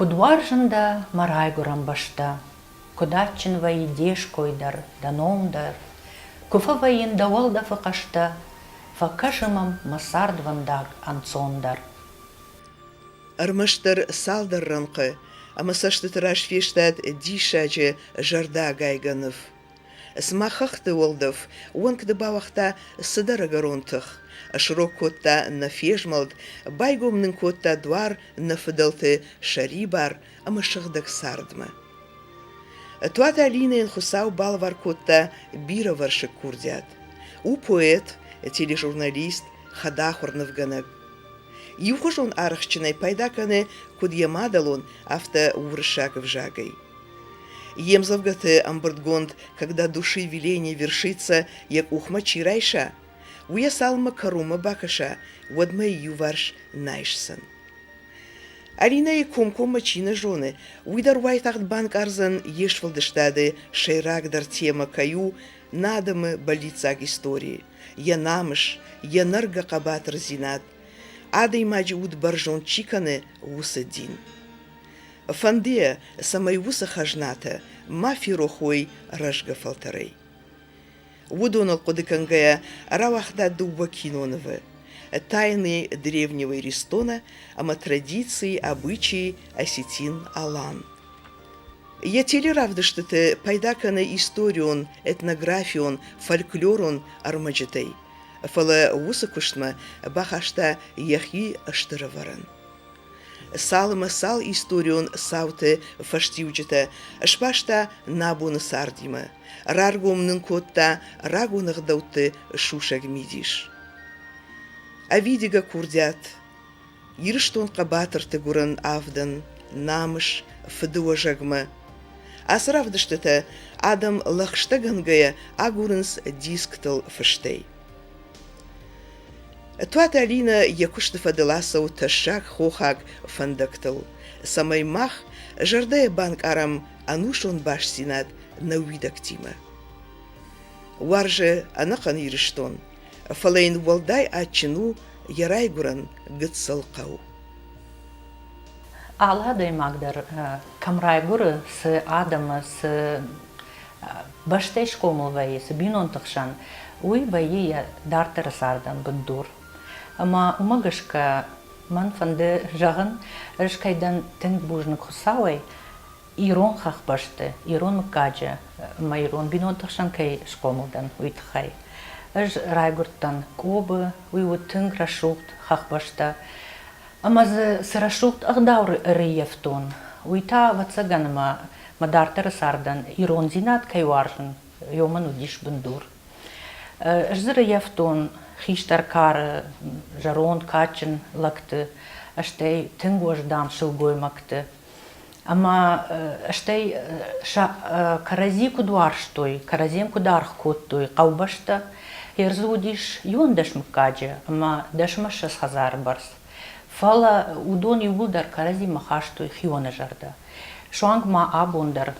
Куыд уарзын дӕ, мӕ райгуырӕн бӕстӕ, Куыд адджын вӕййы де ской дӕр, дӕ ном дӕр. Куы фӕвӕййын дӕ уӕлдӕфы хъӕстӕ, Фӕкӕсы мӕм мӕ цардвӕндаг ӕнцондӕр. Ӕрмӕстдӕр цалдӕр рӕнхъы ӕмӕ цӕстыты раз фестад диссаджы зӕрдӕагайгӕ ныв. Цыма хӕхты уӕлдӕф уӕнгты бауагъта цыдӕр ӕгӕрон тых, срог кодта нӕ фезмӕлд, байгом нын кодта дуар нӕ фыдӕлты сӕрибар ӕмӕ сыгъдӕг цардмӕ. Туаты Алинӕйӕн Хуыцау балӕвар кодта бирӕвӕрсыг курдиат. У поэт, тележурналист, хӕдахуыр нывгӕнӕг. Иухуызон арӕхстджынӕй пайда кӕны куыд йӕ мадӕлон, афтӕ уырыссаг ӕвзагӕй. Йе мдзӕвгӕты ӕмбырдгонд «Когда души веление вершится» йӕ къухмӕ чи райса, уый йӕ цалынмӕ кӕронмӕ бакӕса, уӕдмӕ иуварс нӕ айсдзӕн. Алинӕйы комкоммӕ чи нӕ зоны, уый дӕр уайтагъд банкъардзӕн йе сфӕлдыстады сӕйрагдӕр темӕ кӕй у нӕ адӕмы бӕллиццаг истори, йӕ намыс, йӕ нӕргӕ хъӕбатырдзинад, адӕймаджы уд бӕрзонд чи кӕны, уыцы дин. Фӕнды йӕ, цӕмӕй уыцы хӕзнатӕ ма ферох уой рӕзгӕ фӕлтӕрӕй. Уыдоныл хъуыды кӕнгӕйӕ рауагъта дыууӕ кинонывы «Тайны древнего Иристона» ӕмӕ «Традиции, обычаи осетин-алан». Йӕ телеравдыстыты пайда кӕны историон, этнографион, фольклорон ӕрмӕджытӕй, фӕлӕ уыцы куыстмӕ бахаста йӕхи стыр ӕвӕрӕн. Цал ӕмӕ цал историон цауты фӕстиуджытӕ сбаста нӕ абоны цардимӕ, раргом нын кодта рагон ӕгъдӕутты сусӕг мидис. Ӕвидигӕ курдиат, Ирыстон хъӕбатырты гуырӕн авдӕн, намыс, фыдыуӕзӕгмӕ. Ацы равдыстытӕ адӕм лӕгъстӕгӕнгӕйӕ агурынц дисктыл фыстӕй. Туаты Алинӕ йӕ куысты фӕдыл ацӕуы тӕссаг хохаг фӕндӕгтыл, цӕмӕй мах зӕрдӕйы банкъарӕм ӕнусон бастдзинад нӕ уидӕгтимӕ. Уарзы ӕнӕхъӕн Ирыстон, фӕлӕ йын уӕлдай адджын у йӕ райгуырӕн гыццыл хъӕу. Алы адӕймаг дӕр кӕм райгуыры, цы адӕмы, цы бӕстӕй схъомыл вӕййы, цы бинонты хсӕн, уый вӕййы йӕ дарддӕры цардӕн бындур. Ӕмӕ уымӕ гӕсгӕ мӕн фӕнды зӕгъын, ӕз кӕй дӕн тынг бузныг Хуыцауӕй, ирон хӕхбӕсты, ирон мыггаджы ӕмӕ ирон бинонты хсӕн кӕй схъомыл дӕн, уый тыххӕй. Ӕз райгуырдтӕн Къобы, уый уыд тынг рӕсугъд хӕхбӕстӕ. Ӕмӕ дзы цы рӕсугъд ӕгъдау ӕрӕййӕфтон, уый та, ӕвӕццӕгӕн, ӕмӕ мӕ дарддӕры цардӕн ирондзинад кӕй уарзын, уымӕн уыдис бындур. Ӕз дзы рӕййӕфтон хистӕр кары зӕронд кадджын лӕгты, стӕй тынг уӕздан сылгоймӕгты. Ӕмӕ стӕй сӕ кӕрӕдзи куыд уарзтой, кӕрӕдзийӕн куыд аргъ кодтой хъӕубӕстӕ, ӕрдзы уыдис 11 мыггаджы ӕмӕ 10 ӕмӕ 20 хӕдзары бӕрц. Фӕлӕ уыдон иууылдӕр кӕрӕдзимӕ хастой хионы зӕрдӕ. Суанг ма абон дӕр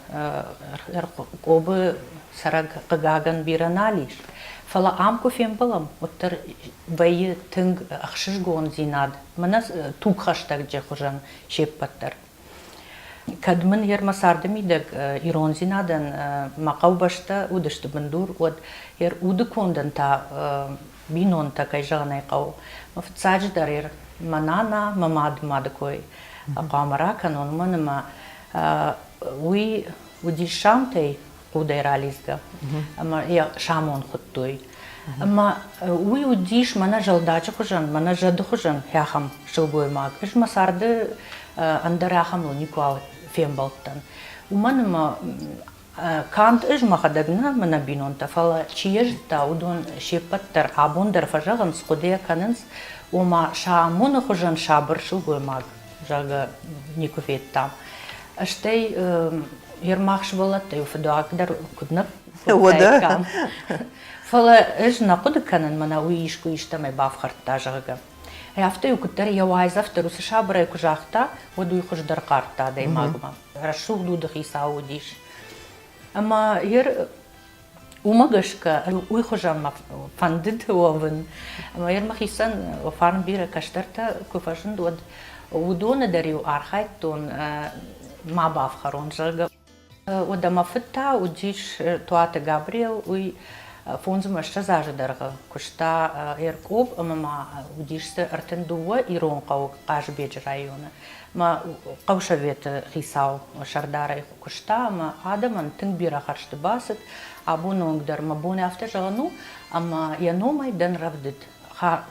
Къобы цӕрӕг, хъыгагӕн, бирӕ нал ис. Фӕлӕ ам куы фембӕлӕм, уӕддӕр вӕййы тынг ӕхсызгондзинад, мӕнӕ тугхӕстӕгджы хуызӕн се ппӕт дӕр. Кӕд мын йе мӕ царды мидӕг ирондзинадӕн мӕ хъӕубӕстӕ уыдысты бындур, уӕд йе удыкондӕн та бинонтӕ, кӕй зӕгъын ӕй хъӕуы. Мӕ фыццаджыдӕр йе мӕ нана, мӕ мады мады кой хъуамӕ ракӕнон, уымӕн ӕмӕ уый уыдис самтӕй хъудӕй ралидзгӕ ӕмӕ йӕ самон хуыдтой. Ӕмӕ уый уыдис мӕнӕ зӕлдаджы хуызӕн, мӕнӕ зӕды хуызӕн ахӕм сылгоймаг. Ӕз мӕ царды ӕндӕр ахӕмыл никуал фембӕлдтӕн. Уымӕн ӕмӕ канд ӕз мӕхӕдӕг нӕ, мӕнӕ бинонтӕ, фӕлӕ чи йӕ зыдта, уыдон се ппӕт дӕр абон дӕр фӕзӕгъынц, хъуыдыйӕ кӕнынц, ома Самоны хуызӕн сабыр сылгоймаг, зӕгъгӕ, никуы федтам. Стӕй Ермах сывӕллӕттӕ-иу фыдуаг дӕр куыд нӕ кодтаиккам. Фӕлӕ ӕз нӕ хъуыды кӕнын, мӕнӕ уый искуы истӕмӕй бафхӕрдта, зӕгъгӕ. Афтӕ-иу куыддӕр йӕ уайдзӕф дӕр уыцы сабырӕй куы загъта, уӕд уый хуыздӕр хъардта адӕймагмӕ. Рӕсугъд уды хицау уыдис. Ӕмӕ ер уымӕ гӕсгӕ уый хуызӕн мӕ фӕндыд уӕвын. Ӕмӕ ер мӕхицӕн фарн бирӕ кӕстӕртӕ куы фӕзынд, уӕд. Уыдоны дӕр-иу архайдтон ма бафхӕрон, зӕгъгӕ. Уӕдӕ мӕ фыд та уыдис Туаты Габриэл, уый 25 азы дӕргъы куыста Эркъоб ӕмӕ ма уыдис дзы 32 ирон хъӕуы Хъазыбеджы районы. Мӕ хъӕусоветы хицау сӕрдарӕй куыста ӕмӕ адӕмӕн тынг бирӕ хӕрзты бацыд. Абоны онг дӕр мӕ бон афтӕ зӕгъын у, ӕмӕ йӕ номӕй дӕн рӕвдыд.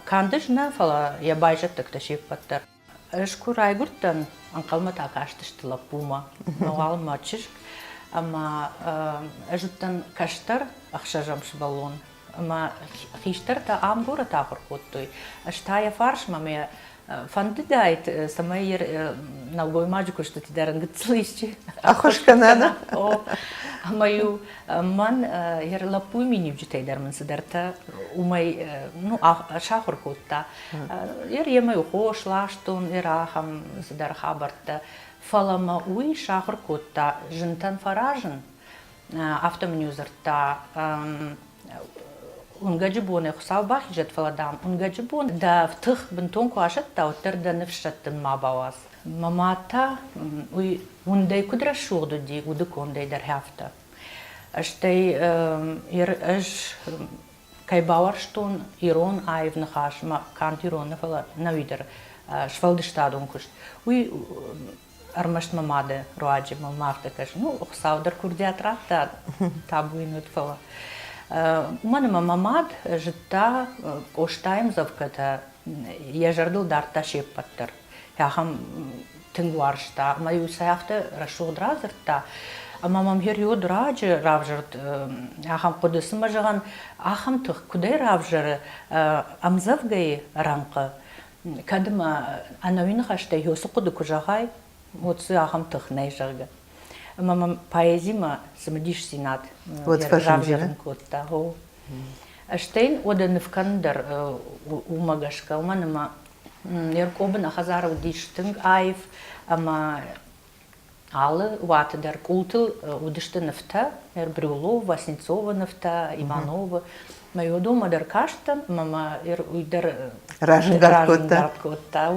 Канд ӕз нӕ, фӕлӕ йӕ байзӕддӕгтӕ се ппӕт дӕр. Ӕз куы райгуырдтӕн, ӕнхъӕлмӕ та кастысты лӕппумӕ, мӕ уалынмӕ чызг, ӕмӕ ӕз уыдтӕн кӕстӕр, ӕхсӕзӕм сывӕллон. Ӕмӕ хистӕртӕ ам горӕты ахуыр кодтой. Ӕз та йӕ фарсмӕ мӕ фӕндыдаид, цӕмӕй йӕ нӕлгоймаджы куыстыты дӕр ын гыццыл исчи ӕххуыс кӕна. Ӕмӕ-иу мӕн йӕ лӕппуйы миниуджытӕй дӕр мын цыдӕртӕ уымӕй ну, сахуыр кодта. Ер йемӕ хос ластон, ер ахӕм цыдӕр хабӕрттӕ. Фӕлӕ мӕ уый сахуыр кодта зынтӕн фӕразын. Афтӕ мын-иу дзырдта, уынгӕджы бонӕй Хуыцау бахизӕд, фӕлӕ, дам, уынгӕджы бон дӕ тых бынтон куы асӕтта, уӕддӕр дӕ ныфс сӕттын ма бауадз. Мӕ мад та уый уындӕй куыд рӕсугъд уыди, уды кондӕй дӕр афтӕ. Стӕй ӕз кӕй бауарзтон ирон аив ныхас, канд ирон нӕ, фӕлӕ нӕуи дӕр сфӕлдыстадон куыст, уый ӕрмӕст мӕ мады руаджы мӕм афтӕ кӕсы. Ну, Хуыцау дӕр курдиат радта, табу йын уыд, фӕлӕ. Уымӕн ӕмӕ мӕ мад зыдта Къостайы ӕмдзӕвгӕтӕ, йӕ зӕрдыл дардта се ппӕт дӕр. Ахӕм тынг уарзта ӕмӕ-иу сӕ афтӕ рӕсугъд радзырдта. Ӕмӕ мӕм период раджы равзӕрд ахӕм хъуыды, цымӕ зӕгъӕн, ахӕм тых куыдӕй равзӕры ӕмдзӕвгӕйы рӕнхъы, кӕд ӕмӕ ӕнӕуи ныхӕстӕй уыцы хъуыды куы зӕгъай, уӕд дзы ахӕм тых нӕй, зӕгъгӕ. Ӕмӕ мӕм поэзимӕ цымыдисдзинад равзӕрын кодта. Стӕй уӕдӕ ныв кӕнын дӕр уымӕ гӕсгӕ, уымӕн ӕмӕ Еркъобы нӕ хӕдзары уыдис тынг аив ӕмӕ алы уаты дӕр къултыл уыдысты нывтӕ, Брюллов, Васнецовы нывтӕ, Ивановы. Мӕ уыдонмӕ дӕр кастӕн ӕмӕ мӕ уый дӕр разӕнгард кодта.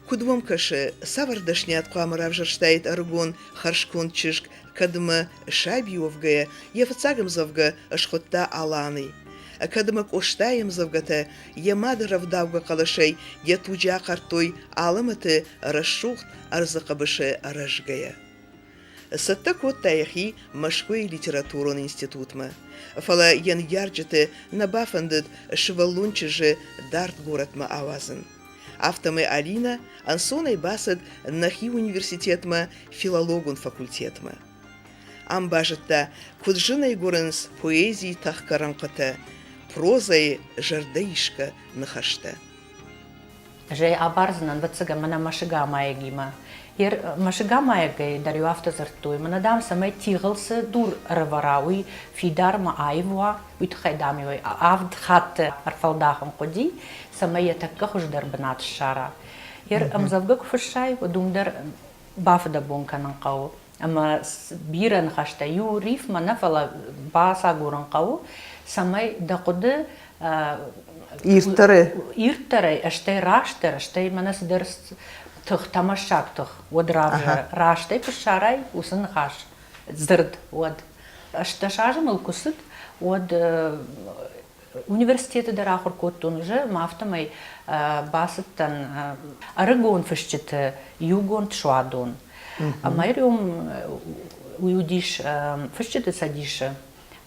Куыд уӕм кӕсы, цавӕр дӕсниад хъуамӕ равзӕрстаид ӕрыгон хӕрзконд чызг, кӕд ӕмӕ саби уӕвгӕйӕ йӕ фыццаг ӕмдзӕвгӕ схуыдта Аланы? Кӕд ӕмӕ Къостайы ӕмдзӕвгӕтӕ йӕ мады рӕвдаугӕ хъӕлӕсӕй йӕ туджы ахъардтой алӕмӕты рӕсугъд ӕрдзы хъӕбысы рӕзгӕйӕ? Цӕттӕ кодта йӕхи Мӕскуыйы литературон институтмӕ, фӕлӕ йӕ ныййарджыты нӕ бафӕндыд сывӕллон чызджы дард горӕтмӕ ауадзын. Афтӕмӕй Алинӕ ӕнцонӕй бацыд нӕхи университетмӕ филологон факультетмӕ. Ам базыдта, куыд зынӕй гуырынц поэзийы тӕхгӕ рӕнхъытӕ, прозӕйы зӕрдӕисгӕ ныхӕстӕ. Ӕз ӕй абардзынӕн, ӕвӕццӕгӕн, мӕнӕ мӕсыгамайӕгимӕ. Ер мӕсыгамайӕгӕй дӕр-иу афтӕ дзырдтой, мӕнӕ, дам, цӕмӕй тигъыл цы дур ӕрӕвӕра, уый фидар ӕмӕ аив уа, уый тыххӕй, дам-иу ӕй авд хатты ӕрфӕлдахын хъуыди, цӕмӕй йӕ тӕккӕ хуыздӕр бынат ссара. Ер ӕмдзӕвгӕ куы фыссай, уӕд уым дӕр бафыдӕбон кӕнын хъӕуы. Ӕмӕ бирӕ ныхӕстӕ иу рифмӕ нӕ, фӕлӕ бацагурын хъӕуы, цӕмӕй дӕ хъуыды ирддӕрӕй, ирддӕрӕй, стӕй растдӕр, стӕй мӕнӕ цыдӕр тых, тӕмӕссаг тых уӕд равзӕры. Растӕй куы ссарай уыцы ныхас, дзырд, уӕд. 18 азы мыл куы цыд, уӕд университеты дӕр ахуыр кодтон уже, ӕмӕ афтӕмӕй бацыдтӕн ӕрыгон фысджыты иугонд суадон. Ӕмӕ уый уыдис фысджыты цӕдисы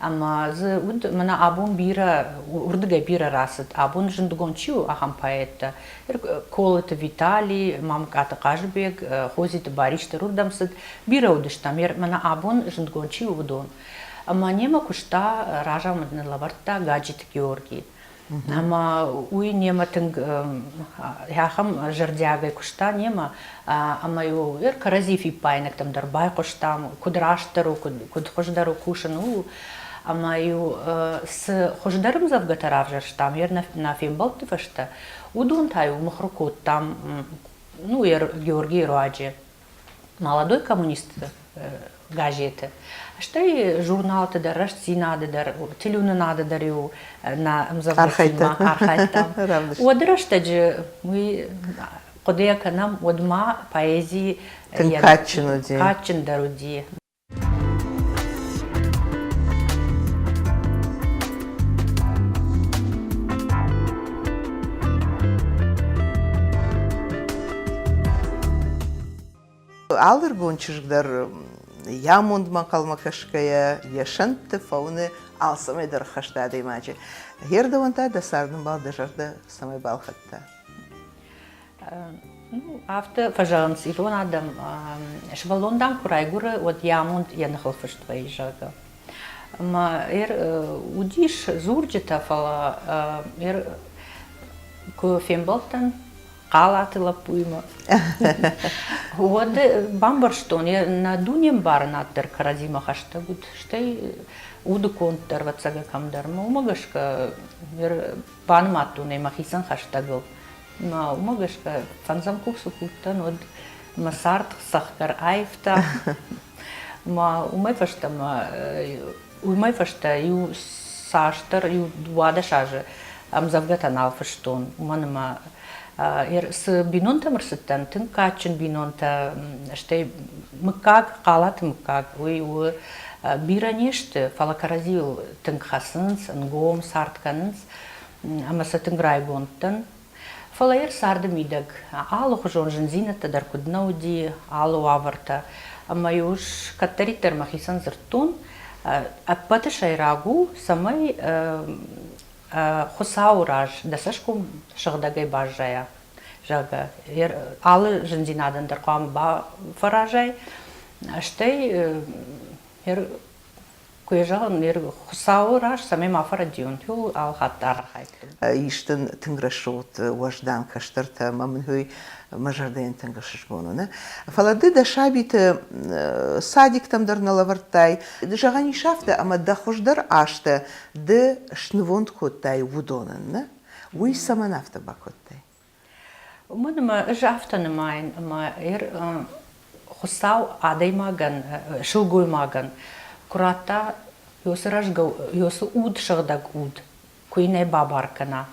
ӕмӕ дзы уыд мӕнӕ абон бирӕ, уырдыгӕй бирӕ рацыд, абон зындгонд чи у, ахӕм поэттӕ. Колыты Витали, Мамыкъаты Хъазыбег, Хозиты Барис дӕр уырдӕм цыд. Бирӕ уыдыстӕм, мӕнӕ абон зындгонд чи у, уыдон. Ӕмӕ немӕ куыста, разамынд нын лӕвӕрдта Гаджиты Георги. Ӕмӕ уый немӕ тынг ахӕм зӕрдиагӕй куыста немӕ, ӕмӕ-иу кӕрӕдзи фиппаинӕгтӕм дӕр байхъуыстам, куыд растдӕр у, куыд хуыздӕр у кусын, ууыл. Ӕмӕ-иу цы хуыздӕр ӕмдзӕвгӕтӕ равзӕрстам нӕ фембӕлдты фӕстӕ, уыдон та-иу мыхуыр кодтам ну, Георгийы руаджы. Молодой коммунист газеты, стӕй журналты дӕр, Рӕстдзинады дӕр, телеуынынады дӕр-иу нӕ ӕмдзӕвгӕтимӕ архайдтам. Уӕды рӕстӕджы уый хъуыдыйӕ кӕнӕм, уӕд ма поэзи тынг кадджын уыди. Кадджындӕр уыди. Алыргон чызг дӕр йӕ амондмӕ ӕнхъӕлмӕ кӕсгӕйӕ, йӕ сӕнтты фӕуыны алцӕмӕй дӕр хӕст адӕймаджы. Гъер дӕуӕн та дӕ цардӕмбал дӕ зӕрдӕ цӕмӕй балхӕдта? Ну, афтӕ фӕзӕгъынц ирон адӕм, сывӕллон, дам, куы райгуыры, уӕд йӕ амонд йӕ ныхыл фыст вӕййы, зӕгъгӕ. Ӕмӕ уыдис дзурджытӕ, фӕлӕ куы фембӕлдтӕн Хъалаты лӕппуимӕ, уӕд бамбӕрстон, нӕ дунембарынад дӕр кӕрӕдзимӕ хӕстӕг уыд, стӕй удыконд дӕр, ӕвӕццӕгӕн, кӕмдӕр. Ӕмӕ уымӕ гӕсгӕ банымадтон ӕй мӕхицӕн хӕстӕгыл. Мӕ уымӕ гӕсгӕ фӕндзӕм курсы куы уыдтӕн, уӕд мӕ цард цӕхгӕр аивта. Мӕ уымӕй фӕстӕмӕ уымӕй фӕстӕ иу цасдӕр, иу 12 азы ӕмдзӕвгӕтӕ нал фыстон, уымӕн ӕмӕ цы бинонтӕм ӕрцыдтӕн, тынг кадджын бинонтӕ, стӕй мыггаг, Хъалаты мыггаг, уый у бирӕ не сты, фӕлӕ кӕрӕдзийыл тынг хӕцынц, ӕнгом цард кӕнынц ӕмӕ сӕ тынг райгонд дӕн. Фӕлӕ йӕ царды мидӕг алыхуызон зындзинӕдтӕ дӕр куыд нӕ уыди, алы уавӕртӕ. Ӕмӕ-иу ӕз кӕддӕриддӕр мӕхицӕн дзырдтон, ӕппӕты сӕйраг у, цӕмӕй Хуыцауы раз дӕ цӕсгом сыгъдӕгӕй баззайа, зӕгъгӕ, алы зындзинадӕн дӕр хъуамӕ бафӕразай, стӕй куы йӕ зӕгъын, Хуыцауы раз цӕмӕй ма фӕрӕдийон, иу алхатт архайдтон. Ис дын тынг рӕсугъд уӕздан кӕстӕртӕ ӕмӕ мын уый мӕ зӕрдӕйӕн тынг ӕхсызгон у. Нӕ? Фӕлӕ ды дӕ сабиты садиктӕм дӕр нӕ лӕвӕрдтай. Зӕгъӕн ис афтӕ, ӕмӕ дӕ хуыздӕр азтӕ ды снывонд кодтай уыдонӕн, нӕ? Уый цӕмӕн афтӕ бакодтай? Уымӕн ӕмӕ ӕз афтӕ нымайын, ӕмӕ Хуыцау адӕймагӕн, сылгоймагӕн куы радта йоцы рӕзгӕ, йоцы уд, сыгъдӕг уд, куы йын ӕй бабар кӕна,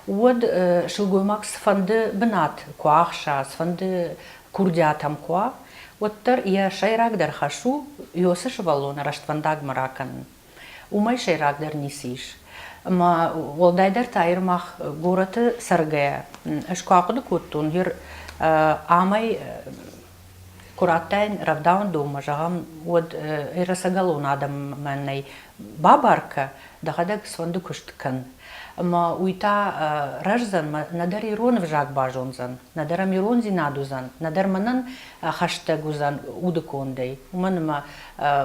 уӕд сылгоймаг цыфӕнды бынат куы ахса, цыфӕнды курдиат ӕм куы уа, уӕддӕр йӕ сӕйрагдӕр хӕс у йоцы сывӕллоны рӕствӕндагмӕ ракӕнын. Уымӕй сӕйрагдӕр ницы ис. Ӕмӕ уӕлдайдӕр та ир мах горӕты цӕргӕйӕ ӕз куы ахъуыды кодтон, ир амӕй куы радтаин рӕвдауӕндонмӕ, зӕгъӕм, уӕд ӕрӕцӕгӕлон адӕммӕ нӕй бабар кӕ, дӕхӕдӕг цыфӕнды куыст кӕн. Ӕмӕ уый та рӕздзӕн, нӕдӕр ирон ӕвзаг базондзӕн, нӕдӕр ӕм ирондзинад уыдзӕн, нӕдӕр мӕнӕн хӕстӕг уыдзӕн удыкондӕй. Уымӕн ӕмӕ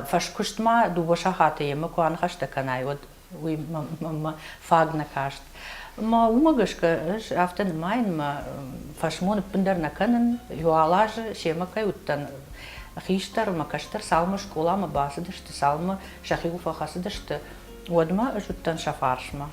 фӕскуыстмӕ дыууӕ сахаты йемӕ куы аныхӕстӕ кӕнай, уӕд уый мӕнмӕ фаг нӕ каст. Ӕмӕ уымӕ гӕсгӕ ӕз афтӕ нымайын, мӕ фӕсмон ӕппындӕр нӕ кӕнын, уал азы семӕ кӕй уыдтӕн, хистӕр ӕмӕ кӕстӕр цалынмӕ скъоламӕ бацыдысты, цалынмӕ сӕхиуыл фӕхӕцыдысты, уӕдмӕ ӕз уыдтӕн сӕ фарсмӕ.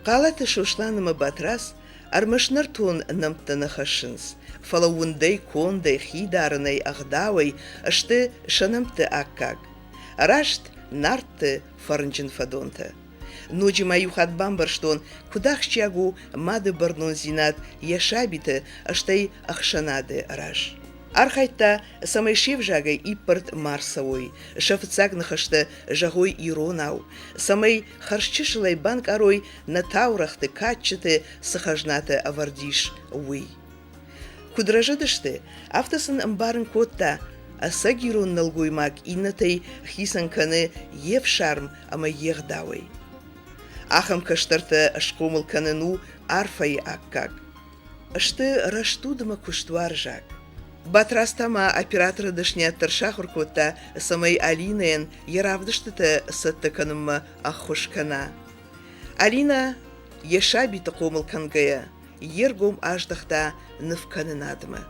Хъалаты Сослан ӕмӕ Батрадз ӕрмӕст нӕртон нӕмттӕ нӕ хӕссынц, фӕлӕ уындӕй, кондӕй, хи дарынӕй, ӕгъдауӕй сты сӕ нӕмтты аккаг. Раст Нартты фӕрнджын фӕдонтӕ. Ноджы ма иу хатт бамбӕрстон, куыд ахсджиаг у мады бӕрнондзинад йӕ сабиты, стӕй ӕхсӕнады раз. Архайдта, цӕмӕй се взагӕй иппӕрд ма рцӕуой, сӕ фыццаг ныхӕстӕ зӕгъой иронау, цӕмӕй хӕрзчысылӕй банкъарой нӕ таурӕгъты, кадджыты цы хӕзнатӕ ӕвӕрд ис, уый. Куыд рӕзыдысты, афтӕ сын ӕмбарын кодта, ӕцӕг ирон нӕлгоймаг иннӕтӕй хицӕн кӕны йе фсарм ӕмӕ йе гъдауӕй. Ахӕм кӕстӕртӕ схъомыл кӕнын у арфӕйы аккаг. Сты рӕстуд ӕмӕ куыстуарзаг. Батрадз та ма операторы дӕсниад дӕр сахуыр кодта, цӕмӕй Алинӕйӕн йӕ равдыстытӕ цӕттӕ кӕнынмӕ ӕххуыс кӕна. Алинӕ йӕ сабиты хъомыл кӕнгӕйӕ, йе ргом аздӕхта нывкӕнынадмӕ.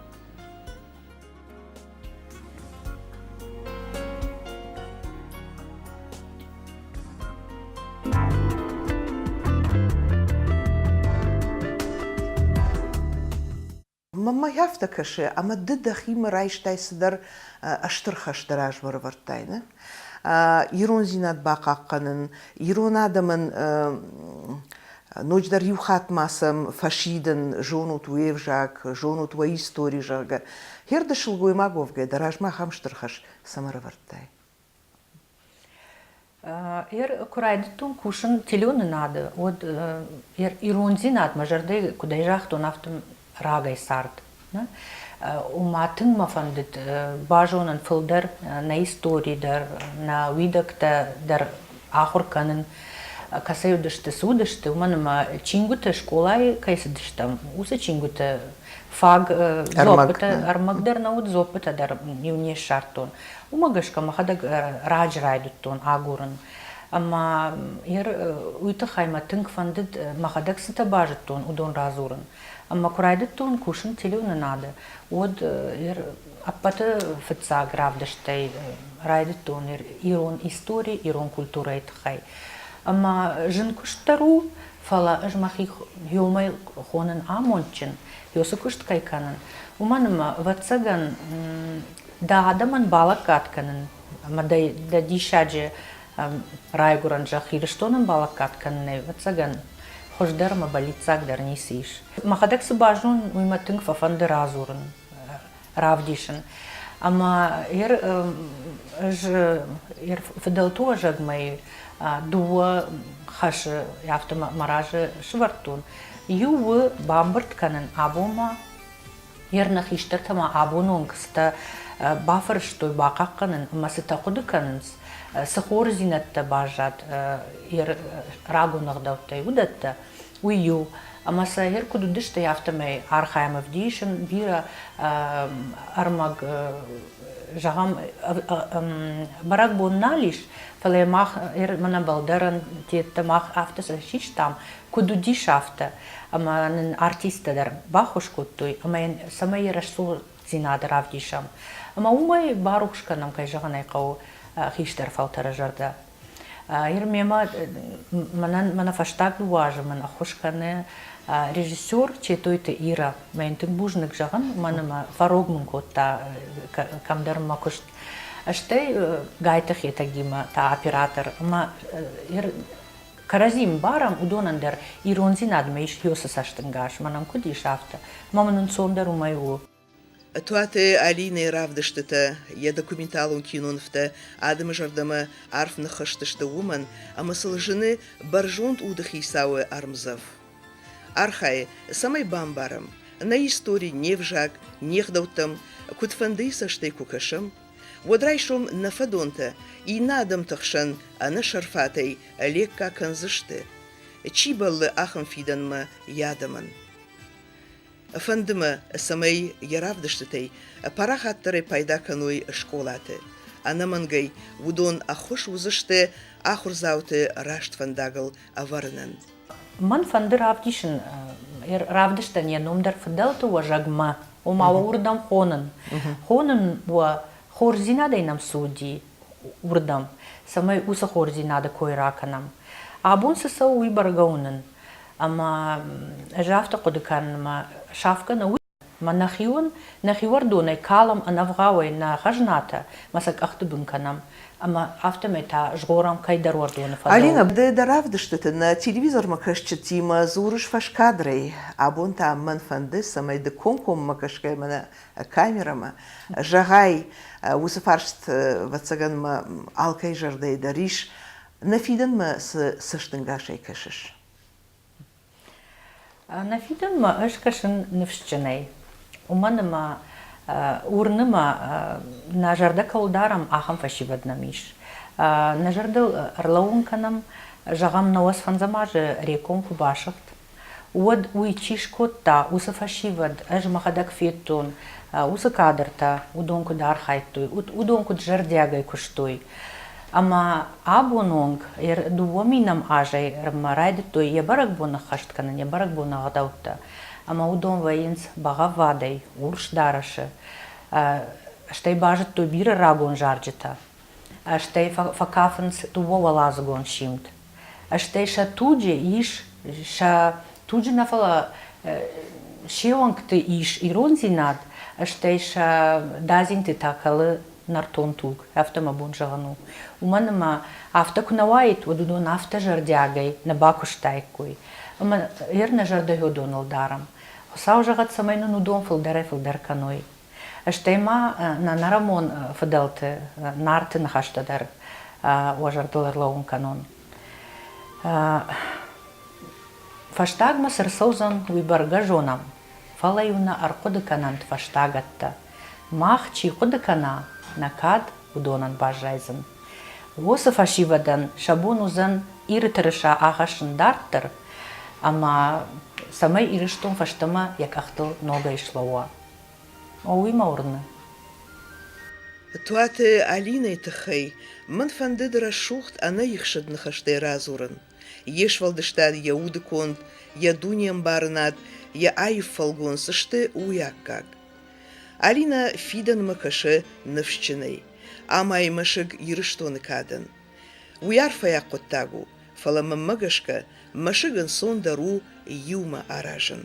Мӕнмӕ афтӕ кӕсы, ӕмӕ ды дӕхимӕ райстай цыдӕр стыр хӕс дӕ размӕ ӕрӕвӕрдтай, нӕ? Ирондзинад бахъахъхъӕнын, ирон адӕмӕн Ноджыдӕр иу хатт ма сӕм фӕсидын, зонут уе взаг, зонут уӕ истори, зӕгъгӕ. Херды сылгоймаг уӕвгӕ дӕ размӕ ахӕм стыр хӕс цӕмӕ ӕрӕвӕрдтай? Куы райдыдтон кусын телеуынынады, уӕд ирондзинад мӕ зӕрдӕйы куыдӕй загътон, афтӕ рагӕй цард. Ома тынг мӕ фӕндыд базонын фылдӕр нӕ истори дӕр, нӕ уидӕгтӕ дӕр ахуыр кӕнын. Кӕцӕй уыдысты, цы уыдысты, уымӕн ӕмӕ чингуыты скъолайы кӕй цыдыстӕм, уыцы чингуыты фаг дзуаппытӕ, ӕрмӕг дӕр нӕ уыд, дзуаппытӕ дӕр иу не ссардтон. Уымӕ гӕсгӕ мӕхӕдӕг раджы райдыдтон агурын. Ӕмӕ уый тыххӕй мӕ тынг фӕндыд, мӕхӕдӕг цытӕ базыдтон, уыдон радзурын. Ӕмӕ куы райдыдтон кусын телеуынынады, уӕд ӕппӕты фыццаг равдыстӕй райдыдтон ирон истори, ирон культурӕйы тыххӕй. Ӕмӕ зын куыст дӕр у, фӕлӕ ӕз мӕхи иумӕ хонын амондджын, уыцы куыст кӕй кӕнын, уымӕн ӕмӕ, ӕвӕццӕгӕн, дӕ адӕмӕн балӕггад кӕнын ӕмӕ дӕ диссаджы райгуырӕн зӕхх Ирыстонӕн балӕггад кӕнынӕй, ӕвӕццӕгӕн, хуыздӕр ӕмӕ бӕллиццагдӕр ницы ис. Мӕхӕдӕг цы базонын, уый мӕ тынг фӕфӕнды радзурын, равдисын. Ӕмӕ ӕз фыдӕлты уӕзӕгмӕ дыууӕ хӕсы афтӕ мӕ разы сывӕрдтон. Иу у бамбырд кӕнын абонмӕ Йе нӕ хистӕртӕ ма абоны онг цытӕ бафӕрстой бахъахъхъӕнын ӕмӕ цытӕ хъуыды кӕнынц, цы хорздзинӕдтӕ баззад йӕ рагон ӕгъдӕуттӕй, уыдӕттӕ, уый иу. Ӕмӕ сӕ гъер куыд уыдысты, афтӕмӕй архайӕм ӕвдисын бирӕ ӕрмӕг, зӕгъӕм, бӕрӕгбон нал ис, фӕлӕ мах мӕнӕ бӕлдӕрӕн тедтӕ мах афтӕ сӕ систам, куыд уыдис, афтӕ. Ӕмӕ нын артисттӕ дӕр баххуыс кодтой, ӕмӕ йын цӕмӕй йӕ рӕсугъддзинад равдисӕм. Ӕмӕ уымӕй барухс кӕнӕм, кӕй зӕгъын ӕй хъӕуы, хистӕр фӕлтӕры зӕрдӕ. Ир мемӕ мӕнӕн мӕнӕ фӕстаг дыууӕ азы мын ӕххуыс кӕны режиссер Четойты Ира. Мӕ йын тынг бузныг зӕгъын, мӕн ӕмӕ фӕрог мын кодта кӕмдӕр мӕ куыст. Стӕй Гайты Хетӕгимӕ та оператор ӕмӕ Кӕрӕдзи мбарӕм, уыдонӕн дӕр ирондзинадмӕ ис Йосы цӕстӕнгас, мӕнӕн куыд ис, афтӕ. Ӕмӕ мын ӕнцондӕр уымӕй у. Туаты Алинӕйы равдыстытӕ, йӕ документалон кинонывтӕ адӕмы зӕрдӕмӕ арф ныххызтысты уымӕн, ӕмӕ сыл зыны бӕрзонд уды хицауы ӕрмдзӕф. Архайы, цӕмӕй бамбарӕм, нӕ истори, не взаг, не гъдӕуттӕм куыдфӕндыйы цӕстӕй куы кӕсӕм, уӕд райсом нӕ фӕдонтӕ иннӕ адӕмты хсӕн ӕнӕсӕрфатӕй лекка кӕндзысты, чи бӕллы ахӕм фидӕнмӕ йӕ адӕмӕн. Фӕнды мӕ, цӕмӕй йӕ равдыстытӕй парахатдӕрӕй пайда кӕной скъолаты. Ӕнӕмӕнгӕй уыдон ӕххуыс уыдзысты ахуырдзауты раст фӕндагыл ӕвӕрынӕн. Мӕн фӕнды равдисын, равдыстӕн йӕ ном дӕр фыдӕлты уӕзӕгмӕ, ома уӕ уырдӕм хонын. Хонын уӕ хорздзинадӕй нӕм цы уыди, уырдӕм, цӕмӕй уыцы хорздзинады кой ракӕнӕм. Абон цы цӕуы, уый бӕргӕ уынын. Ӕмӕ ӕз афтӕ хъуыды кӕнын, ӕмӕ сафгӕ нӕ уый, ӕмӕ нӕхион, нӕхи уӕрдонӕй калӕм ӕнӕвгъауӕй нӕ хӕзнатӕ мӕ сӕ къӕхты бын кӕнӕм. Ӕмӕ афтӕмӕй та згъорӕм кӕйдӕр уӕрдоны фӕдыл. Алинӕ, ды дӕ равдыстыты нӕ телевизормӕ кӕсджытимӕ дзурыс фӕскадрӕй. Абон та мӕн фӕнды, цӕмӕй ды комкоммӕ кӕсгӕ мӕнӕ камерӕмӕ зӕгъай, уыцы фарст, ӕвӕццӕгӕн мӕ алкӕй зӕрдӕйы дӕр ис, нӕ фидӕнмӕ цы цӕстӕнгасӕй кӕсыс? Нӕ фидӕнмӕ ӕз кӕсын ныфсджынӕй, уымӕн ӕмӕ уырны мӕ, нӕ зӕрдӕ кӕуыл дарӕм, ахӕм фӕсивӕд нӕм ис. Нӕ зӕрдыл ӕрлӕууын кӕнӕм, зӕгъӕм, 95 азы Реком куы басыгъд, уӕд уый чи скодта, уыцы фӕсивӕд ӕз мӕхӕдӕг федтон, уыцы кадртӕ, уыдон куыд архайдтой, уыдон куыд зӕрдиагӕй куыстой. Ӕмӕ абон онг дыууӕ минӕм азӕй райдыдтой йӕ бӕрӕгбон ӕххӕст кӕнын, йӕ бӕрӕгбоны ӕгъдӕуттӕ. Ӕмӕ уыдон вӕййынц бӕгъӕввадӕй, урс дарӕсы, стӕй базыдтой бирӕ рагон зарджытӕ, стӕй фӕкафынц дыууӕуӕладзыгон симд. Стӕй сӕ туджы ис, сӕ туджы нӕ, фӕлӕ се уӕнгты ис ирондзинад, стӕй сӕ дадзинты та кӕлы нӕртон туг, афтӕ мӕ бон зӕгъын у. Уымӕн ӕмӕ афтӕ куы нӕ уаид, уӕд уыдон афтӕ зӕрдиагӕй нӕ бакуыстаиккой. Ӕмӕ ер нӕ зӕрдӕ уыдоныл дарӕм. Хуыцау зӕгъӕд, цӕмӕй нын уыдон фылдӕрӕй-фылдӕр кӕной. Стӕй ма нӕ нӕрӕмон фыдӕлты Нарты ныхӕстӕ дӕр уӕ зӕрдыл ӕрлӕууын кӕнон. Фӕстагмӕ цы рцӕудзӕн, уый бӕргӕ зонӕм, фӕлӕ-иу нӕ ӕрхъуыды кӕнӕнт фӕстагӕттӕ. Мах чи хъуыды кӕна, нӕ кад уыдонӕн баззайдзӕн. Уыцы фӕсивӕдӕн сӕ бон уыдзӕн Иры тырыса ахӕссын дарддӕр ӕмӕ цӕмӕй Ирыстон фӕстӕмӕ йӕ къӕхтыл ногӕй слӕууа. О, уый мӕ уырны. Туаты Алинӕйы тыххӕй мӕн фӕндыд рӕсугъд ӕнӕихсыд ныхӕстӕй радзурын. Йе сфӕлдыстад йӕ удыконд, йӕ дунеӕмбарынад, йӕ аив фӕлгонц сты уый аккаг. Алинӕ фидӕнмӕ кӕсы ныфсджынӕй, амайы мӕсыг Ирыстоны кадӕн. Уый арфӕйаг хъуыддаг у, фӕлӕ мӕнмӕ гӕсгӕ мӕсыг ӕнцондӕр у иумӕ аразын.